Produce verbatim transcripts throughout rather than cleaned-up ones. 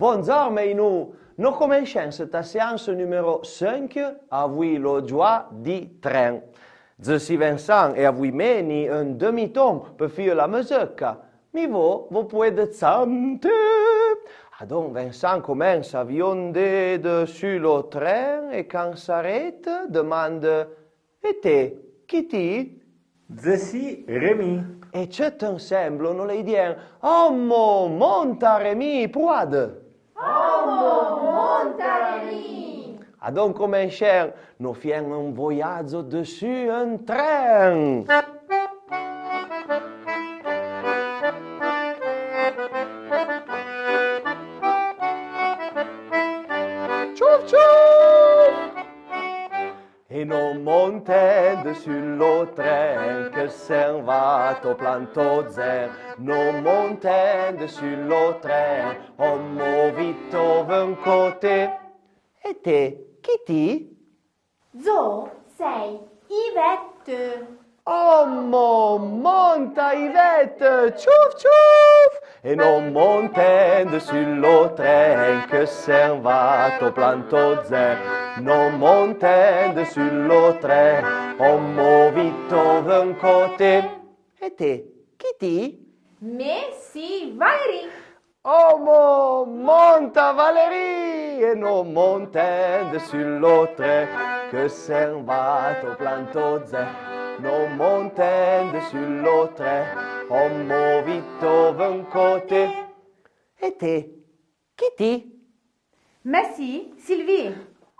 Bondzor mèinoù. No comenchèn seta séanse numéro cinq, avouì lo dzoà di tren. Dze si Vincent é avouì mé n'ì un demi-ton pe fie la mezeucca. Mi vo, vo pouède tsanté. Adon Vincent comensa a viondé dessu lo tren é can s'arète, demande: É té, qui t'i? Dze si Rémi. É tseut ensemblo no lèi dien: Ommo, monta Rémi, prouade. Ommo, monta Rémi. Adon comenchèn, no fièn un voyadzo dessu un tren. Tchouf, tchouf. É no montèn dessu lo tren que se'n va to plan to dzen. No montèn dessu lo tren, ommo vito vin co té. É té, qui t'i? Dzo sèi Yvette. Ommo, monta Yvette, tchouf, tchouf. É no montèn dessu lo tren que se'n va to plan to dzen. No montèn dessu lo tren, ommo vito vin co té. É té, qui t'i? Mé si Valérie. Ommo, monta Valérie, é no montèn dessu lo tren que se'n va to plan to dzen. No montèn dessu lo tren, ommo vito vin co té. É té, qui t'i? Mé si Sylvie.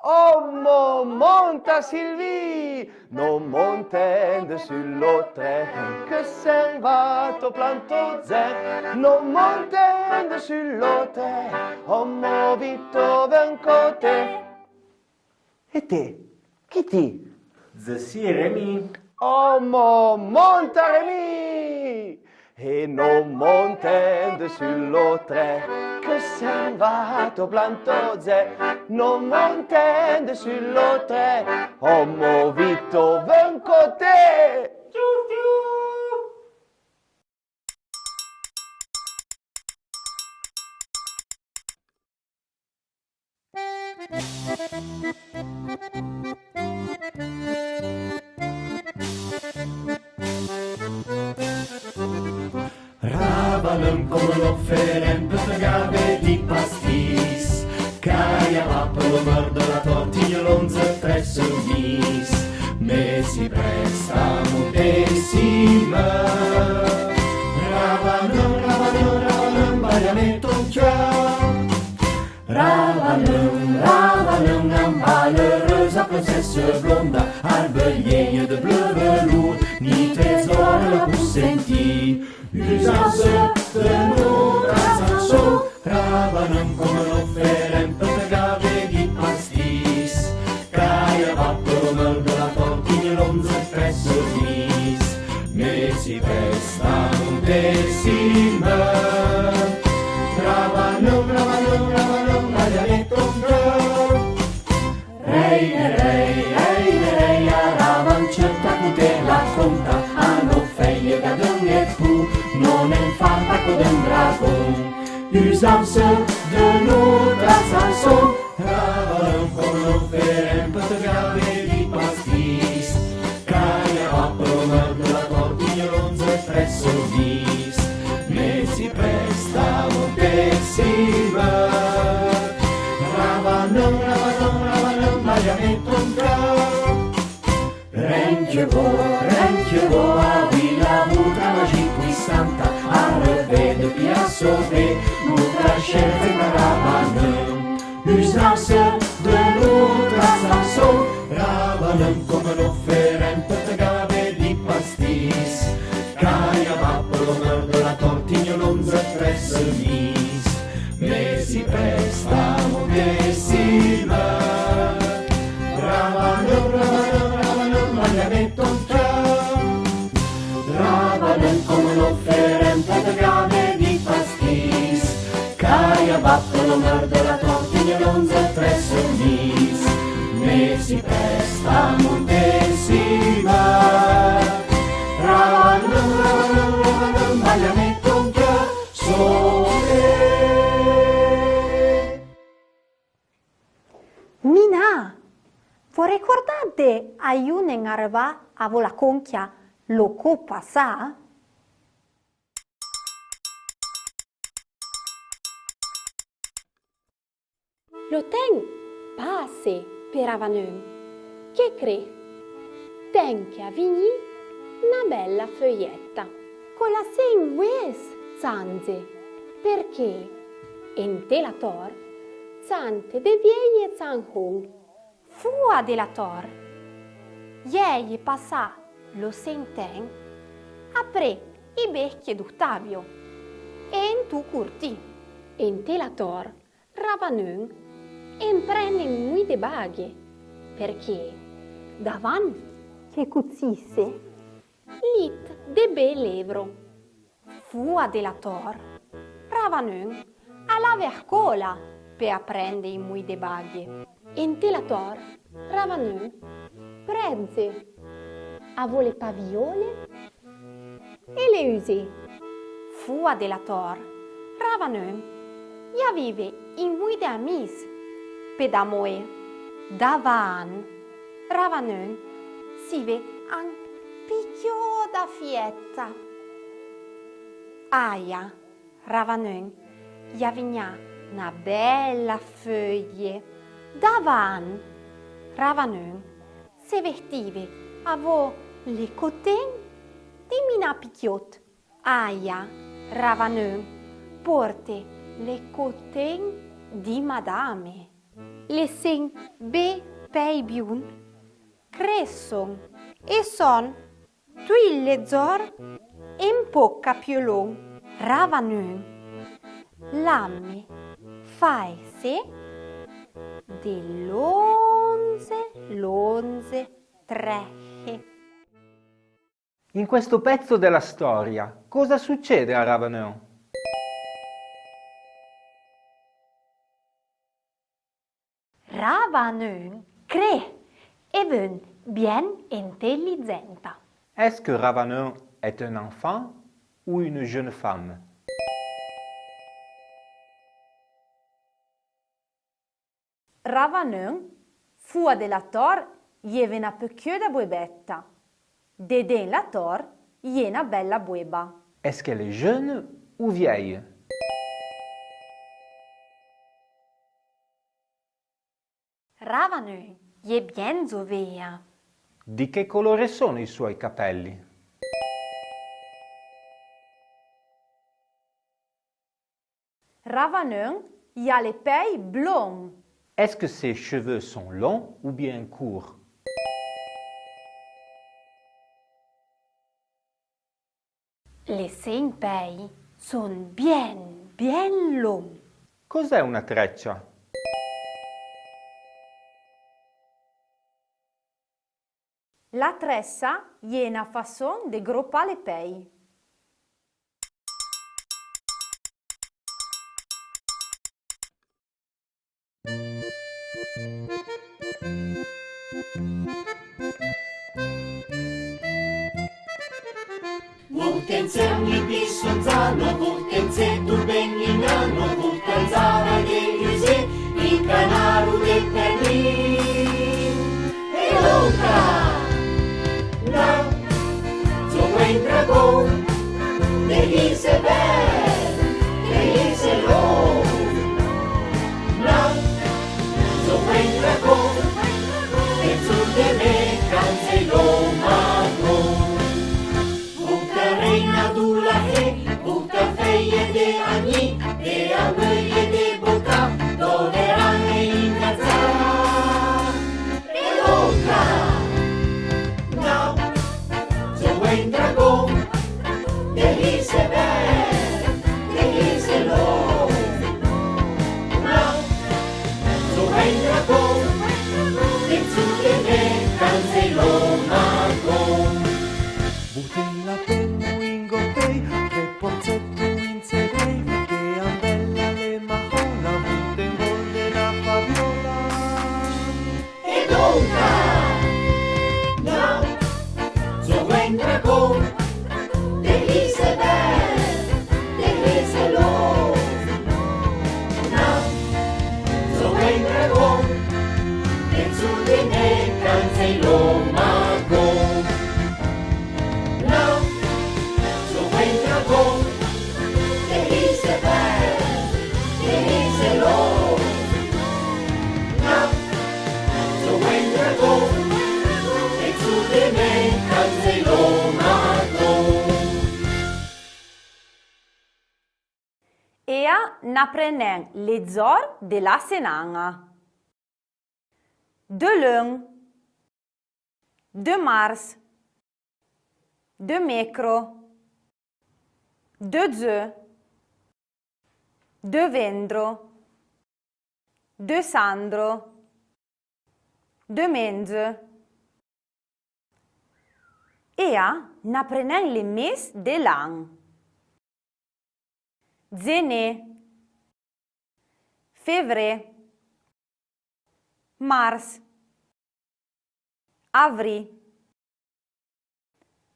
Ommo, monta Sylvie. No montèn dessu lo tren que se'n va to plan to dzen. No montèn dessu lo tren, ommo vito vin co té. É té, qui t'i? Dze si Rémi. Ommo, monta Rémi. É no montèn dessu lo tren que se'n va to plan to dzen. No montèn dessu lo tren, ommo vito vin co té. Tchouf, tchouf. Ravaneun comme no fé ren pe te gavé di pastis. Caille a bas pe lo meur de la Tortigne, l'onze treize Nice. Mé si presta monté si meur. Ravaneun, ravaneun, ravaneun, baille a mé ton cœur. Ravaneun, ravaneun, a bas l'heureuse princesse blonde, arbe liègne de bleu velours, ni trésor la pou senti. Usanse de noutra chanson. Ravaneun comme no fé ren pe te gavé di pastis. Caille a bas pe lo meur de la Tortigne, l'onze treize Nice. Mé si presta monté si meur. Ravaneun, ravaneun, ravaneun, baille a mé ton cœur. Rèi, rèi, rèi, rèi, a Ravan tseut a couté la conta, a no fèille d'adon é pou, no n'en fa pa co d'un dragon. Usanse de noutra chanson. Ravaneun comme no fé ren pe te gavé di pastis. Caille a bas pe lo meur de la Tortigne, l'onze treize Nice. Mé si presta monté si meur. Ravaneun, ravaneun, ravaneun, baille a mé ton cœur. Ren que vo, ren que vo, avouì la bouta magique puissanta, arrevé de pia sauvé, noutra chère Ravaneun. Usanse de noutra chanson. Ravaneun comme no fé ren pe te gavé di pastis. Caille a bas pe lo meur de la Tortigne, l'onze treize Nice. Mé si presta monté si meur. Ravaneun, ravaneun, ravaneun, baille a mé ton cœur. Ravaneun comme no fé ren pe te gavé di pastis. Caille a bas pe lo meur de la Tortigne, l'onze treize Nice. Mé si presta monté si meur. Ravaneun, ravaneun, ravaneun, baille a mé ton cœur. Sole Recordade a iù n'en arrevà avó la conquia lo cou passà? Lo ten passe pe Ravaneun, que cré ten que a vignì na bella feuilletta. Co la sen vouésse tsanze, perqué ente la tor tsante de vieille tsanhon. Foua de la tor, ié ié passà lo sen ten apré i bécque d'Ottavio e ento courtì. Ente la tor, Ravaneun en prenne in mouì de bague, perqué davàn que cotsisse l'it de bé lèvro. Foua de la tor, Ravaneun alave a cola pe aprende in mouì de bague. Ente la tor, Ravaneun prèdze avó le paviole e le use. Foua de la tor, Ravaneun i avive in mouì de amìs pe damoé. Davàn, Ravaneun sive an piquioda fietta. Aia, Ravaneun i a vignà na bella feuille. Davàn, Ravaneun se vestive avó le coten di mina piquiot. Aia, Ravaneun porte le coten di madame. Le sen bé pèi bion cresson e son tuì le zor en poca più lon. Ravaneun l'ame faesse de lonze, lonze trehe. In questo pezzo della storia, cosa succede a Ravaneun? Ravaneun cré e vén bien intelligenta. Est-ce que Ravaneun est un enfant ou une jeune femme? Ravaneun, foua de la tor, iéve na piquioda bouébetta. Dedén la tor, ié na bella bouéba. Est-ce qu'elle est jeune ou vieille? Ravaneun ié bien zovéa. Di che colore sono i suoi capelli? Ravaneun i a le pèi blon. Est-ce que ses cheveux sont longs ou bien courts? Le sen pèi son bien, bien lon. Cos'è una treccia? La tressa ié na fasson de gropà le pèi. Vurtenze ogni pisson zano, vurtenze tu ben in ano, vurtanzara de use, in canaru de perlin. E longa, na, zo buen dragon, de hise ver, de hise lou. Na, zo buen dragon, de zu de me, canze lo magon. Vuta reina du la he, vuta feie de ani, de aveuie de bota, doverane ingazà. E longa, na, zo buen dragon, de hise ver, de hise lou. Na, zo buen dragon, de zu de me, canze lo magon. Butèi la pèi in gotèi, de portseto in tsedèi, que ambella le mahola, butèi bol de la paviola. E donca, na, zo buen dragon, de hise ver, de hise lou. Na, zo buen dragon, de zu de me, Ea n'aprenèn le dzor de la senana. De lun, de mars, de mecro, de dzeu, de vendro, de sandro, de mendze. Ea n'aprenèn le mes de l'an. Dzené, fevré, mars, avri,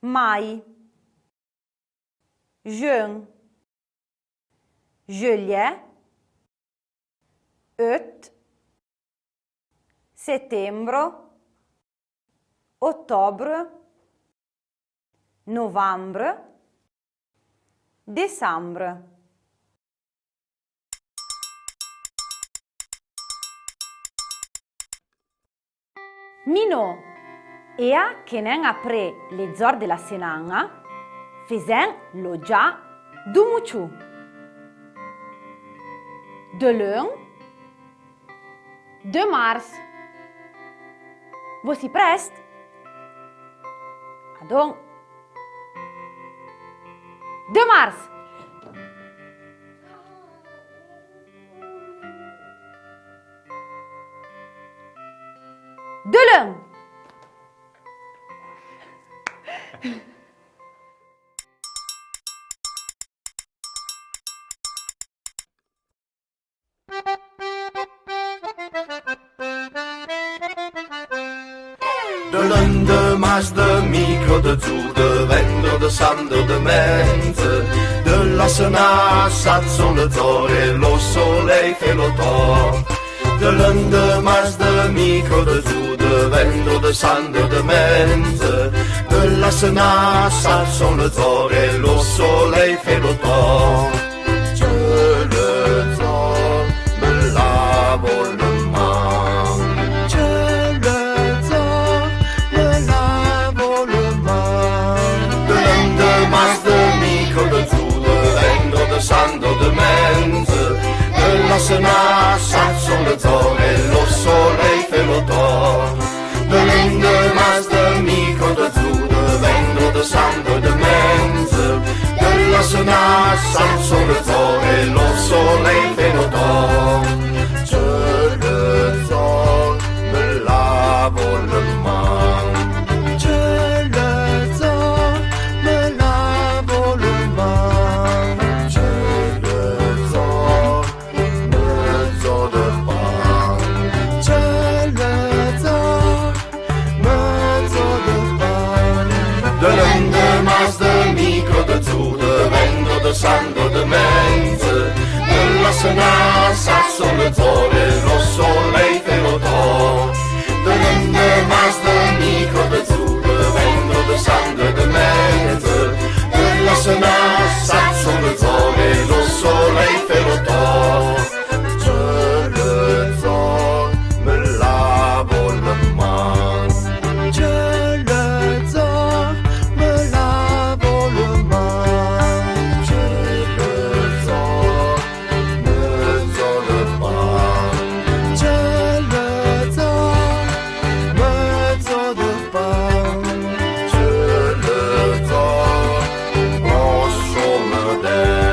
mai, jun, julié, ut, setembro, otobro, novambro, desambro. Minó, ea que n'èn apré le dzor de la senana, fezèn lo dza du mouchou. De lun, de mars. Vo si prest? Adon. De mars. De lun. De lun, de mars, de micro, de dzou, de vendro, de sandro, de mendze, de la sena, satson, le dzor e lo solei fé lo tor. De lun, de mars, de micro, de dzou, de vendro, de sandro, de mendze, de la sena, satson, le dzor e lo solei fé lo tor. Tse le dzor, me lavo le man. Tse le dzor, me lavo le man. De lun, de mars, de micro, de dzou, de vendro, de sandro, de mendze, de la sena, satson, le dzor e lo solei fé lo tor. De lun, de mars, de micro, de dzou, de vendro, de sandro, de mendze, de la sena, satson, le dzor e lo solei fé lo tor. Tse le dzor, me lavo le man. Tse le dzor, me lavo le man. Tse le dzor, me dzo de pan. Tse le dzor, me dzo de pan. De lun, de mars, de micro, de dzou, de vendro, de sandro, de mendze, de la sena, satson, le dzor e lo solei fé lo tor. De lun, de mars, de micro, de dzou, de vendro, de sandro, de mendze, de la sena, satson, le dzor e lo solei fé lo tor. Tse le dzor, me lavo le man. Tse le dzor, me lavo le man. Tse le dzor, me dzo de pan. Tse le dzor, me dzo de pan. Tse le dzor, o so me de.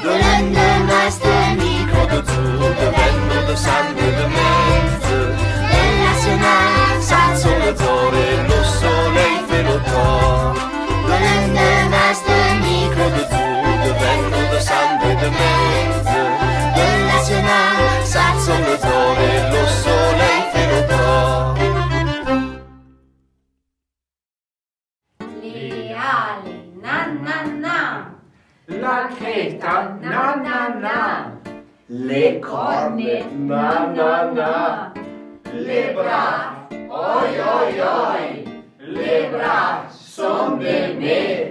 L'lendemain s'te micro de dzor, de vènno, de sande, de mèze. De la semaine, ça sent le dzor, lo solèi fé lo tor. L'lendemain s'te micro de dzor, de vènno, de sande, de mèze. De la semaine, ça sent le dzor, lo solèi fé lo tor. Le ale, na na na. La creta, na na na. Le corne, na na na. Le bra, oi oi oi. Le bra son de mé.